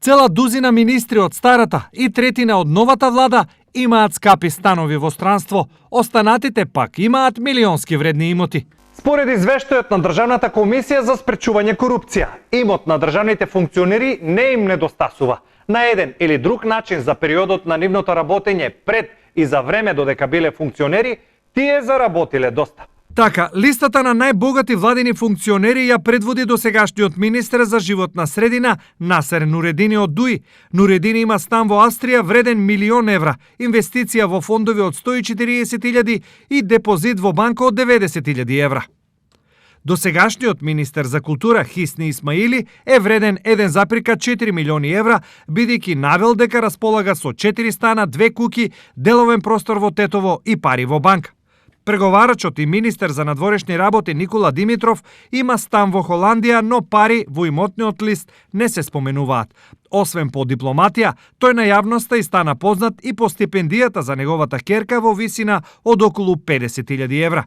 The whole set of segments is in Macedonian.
Цела дузина министри од старата и третина од новата влада имаат скапи станови во странство, останатите пак имаат милионски вредни имоти. Според извештајот на Државната комисија за спречување корупција, имот на државните функционери не им недостасува. На еден или друг начин за периодот на нивното работење пред и за време додека биле функционери, тие заработиле доста. Така, листата на најбогати владини функционери ја предводи досегашниот министер за животна средина Насер Нуредини од ДУИ. Нуредини има стан во Австрија вреден 1.000.000 евра, инвестиција во фондови од 140.000 и депозит во банка од 90.000 евра. Досегашниот министер за култура Хисни Исмаили е вреден 1,4 милиони евра, бидејќи навел дека располага со 4 стана, 2 куќи, деловен простор во Тетово и пари во банка. Преговарачот и министер за надворешни работи Никола Димитров има стан во Холандија, но пари во имотниот лист не се споменуваат. Освен по дипломатија, тој на јавноста и стана познат и по стипендијата за неговата ќерка во висина од околу 50.000 евра.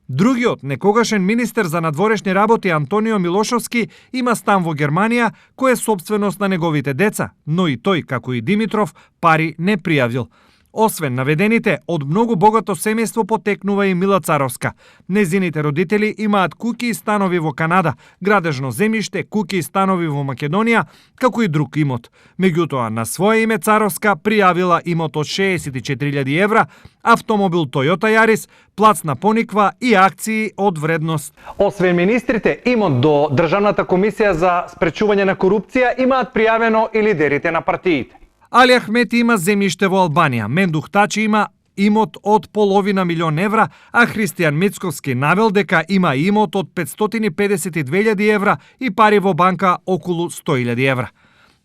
Другиот, некогашен министер за надворешни работи Антонио Милошовски има стан во Германија, кој е собственост на неговите деца, но и тој, како и Димитров, пари не пријавил. Освен наведените, од многу богато семејство потекнува и Мила Царовска. Незините родители имаат куќи и станови во Канада, градежно земјиште, куќи и станови во Македонија, како и друг имот. Меѓутоа, на свое име Царовска пријавила имот од 64.000 евра, автомобил Toyota Yaris, плац на пониква и акции од вредност. Освен министрите, имот до Државната комисија за спречување на корупција имаат пријавено и лидерите на партиите. Али Ахмети има земјиште во Албанија, Мендух Тачи има имот од 0,5 милион евра, а Христијан Мицковски навел дека има имот од 552.000 евра и пари во банка околу 100.000 евра.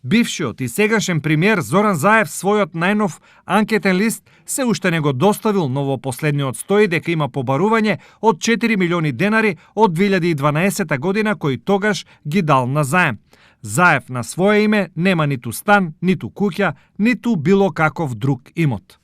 Бившиот и сегашен премиер Зоран Заев својот најнов анкетен лист се уште не го доставил, но во последниот стои дека има побарување од 4 милиони денари од 2012 година кој тогаш ги дал на заем. Заев на свое име нема ниту стан, ниту куќа, ниту било каков друг имот.